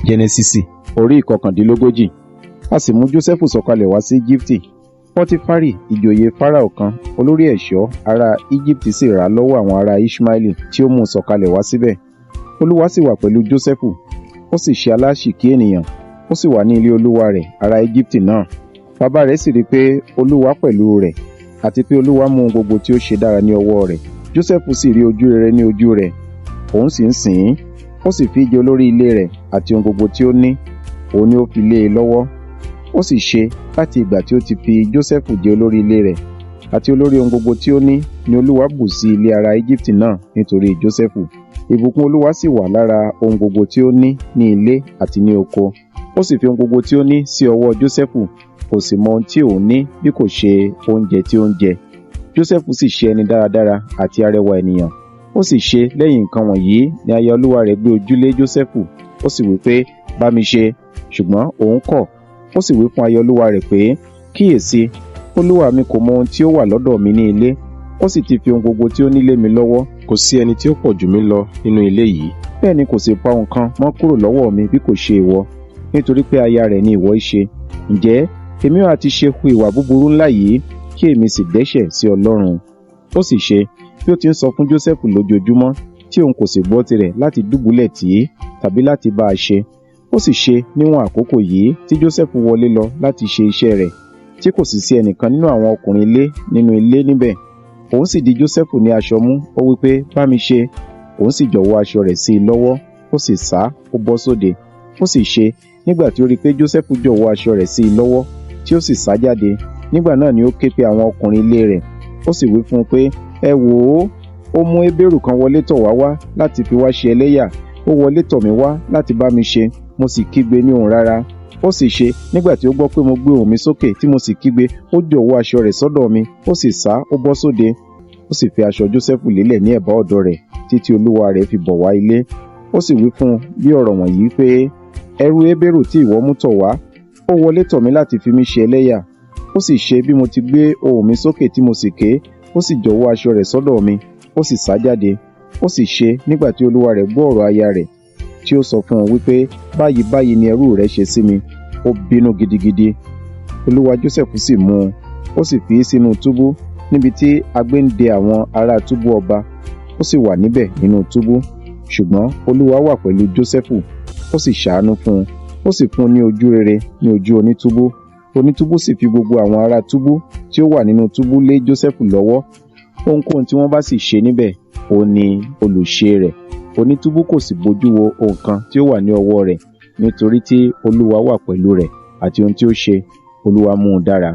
Jẹ́nẹ́sísì orí 39. A sì mú Jósẹ́fù sọ̀kalẹ̀ wá sí Íjíbítì. Pọtifari, ìjòyè Fáráò kan, olórí ẹ̀ṣọ́ ará Íjíbítì sì rà á lọ́wọ́ àwọn ará Iṣmaeli tí ó mú un sọ̀kalẹ̀ wá síbẹ̀. Olúwa sì wà pẹ̀lú Jósẹ́fù, ó sì ṣe aláìsìkí ènìyàn, ó sì wà ní ilé olúwa rẹ̀ ará Íjíbítì náà. Bàbá rẹ̀ sì rí i pé Olúwa pẹ̀lú rẹ̀, àti pé Olúwa mú ohun gbogbo tí ó ṣe dára ní ọwọ́ rẹ̀. Jósẹ́fù sì rí ojú rere ní ojú rẹ̀, òun sì ń sìn ín. Ó sì fi í jẹ olórí ilé rẹ̀ àti ohun gbogbo tí ó ní, òun ni ó fi lé e lọ́wọ́. Ó sì ṣe láti ìgbà tí ó ti fi Jósẹ́fù jẹ olórí ilé rẹ̀ àti olórí ohun gbogbo tí ó ní ni Olúwa bù sí ilé ará Íjíbítì náà nítorí Jósẹ́fù. Ìbùkún Olúwa sì wà lára ohun gbogbo tí ó ní ní ilé àti ní oko. Ó sì fi ohun gbogbo tí ó ní sí ọwọ́ Jósẹ́fù, kò sì mọ ohun tí òun ní bí kò ṣe oúnjẹ tí ó ń jẹ. Jósẹ́fù sì ṣe ẹni dáradára àti arẹwà ènìyàn. Ó sì ṣe lẹ́yìn nǹkan wọ̀nyí ni aya olúwa rẹ̀ gbé ojú lé Jósẹ́fù, ó sì wí pé, bá mi ṣe, ṣùgbọ́n òun kọ̀. Ó sì wí fún aya olúwa rẹ̀ pé, kíyèsi, olúwa mi kò mọ ohun tí ó wà lọ́dọ̀ mi ní ilé, ó sì ti fi ohun gbogbo tí ó ní lé mi lọ́wọ́. Kò sí ẹni tí ó pọ̀ jù mí lọ nínú ilé yìí. Bẹ́ẹ̀ ni kò sì pa ohun kan mọ́ kúrò lọ́wọ́ mi bí kò ṣe ìwọ, nítorí pé aya rẹ̀ ni ìwọ í ṣe. Ǹjẹ́ èmi ha ti ṣe hu ìwà búburú ńlá yìí, kí èmi sì dẹ́ṣẹ̀ sí Ọlọ́run? Ó sì ṣe, bí ó ti ń sọ fún Jósẹ́fù lójoojúmọ́, tí òun kò sì gbọ́ tirẹ̀ láti dùbúlẹ̀ tì í tàbí láti bá a ṣe. Ó sì ṣe níwọ̀n àkókò yìí tí Jósẹ́fù wọlé lọ láti ṣe iṣẹ́ rẹ̀, tí kò sì sí ẹnìkan nínú àwọn ọkùnrin ilé nínú ilé níbẹ̀. Òun sì di Jósẹ́fù ní aṣọ mú, ó wí pé, bá mi ṣe. Òun sì jọ̀wọ́ aṣọ rẹ̀ sí i lọ́wọ́, ó sì sá, ó bọ́ sóde. Ó sì ṣe, nígbà tí ó rí i pé Jósẹ́fù jọ̀wọ́ aṣọ rẹ̀ sí i lọ́wọ́, tí ó sì sá jáde, nígbà náà ni ó ké pe àwọn ọkùnrin ilé rẹ̀, ó sì wí fún un pé, ẹ wò ó, ó mú Hébérù kan wọlé tọ̀ wá wá láti fi wá ṣe ẹlẹ́yà, ó wọlé tọ̀ mí wá láti bá mi ṣe, mo sì kígbe ní ohùn rara. Ó sì ṣe, nígbà tí ó gbọ́ pé mo gbé ohùn mi sókè tí mo sì kígbe, ó jọ̀wọ́ aṣọ rẹ̀ sọ́dọ̀ mi, ó sì sá, ó bọ́ sóde. Ó sì fi aṣọ Jósẹ́fù lélẹ̀ ní ẹ̀bá ọ̀dọ̀ rẹ̀ títí olúwa rẹ̀ fi bọ̀ wá ilé. Ó sì wí fún un bí ọ̀rọ̀ wọ̀nyí pé, ẹrú Hébérù tí ìwọ mú tọ̀ wá, ó wọlé tọ̀ mí láti fi mí ṣe ẹlẹ́yà. Ó sì ṣe bí mo ti gbé ohùn mi sókè tí mo sì ké, ó sì jọ̀wọ́ aṣọ rẹ̀ sọ́dọ̀ mi, ó sì sá jáde. Ó sì ṣe nígbà tí olúwa rẹ̀ gbọ́ ọ̀rọ̀ aya rẹ̀, tí ó sọ fún un wípé, báyìí báyìí ni ẹrú rẹ ṣe sí mi, ó bínú gidigidi. Olúwa Jósẹ́fù sì mú un, ó sì fi í sínú túbú níbi tí a gbé ń de àwọn ará túbú ọba, ó sì wà níbẹ̀ nínú túbú. Ṣùgbọ́n Olúwa wà pẹ̀lú Jósẹ́fù, ó sì ṣàánú fún un, ó sì fún un ní ojú rere ní ojú onítúbú. Onítúbú sì fi gbogbo àwọn ará túbú tí ó wà nínú túbú lé Jósẹ́fù lọ́wọ́. Ohunkóhun tí wọ́n bá sì ṣe níbẹ̀, òun ni olùṣe rẹ̀. Onítúbú kò sì bójú wo ohun kan tí ó wà ní ọwọ́ rẹ̀, nítorí tí Olúwa wà pẹ̀lú rẹ̀, àti ohun tí ó ṣe, Olúwa mú un dára.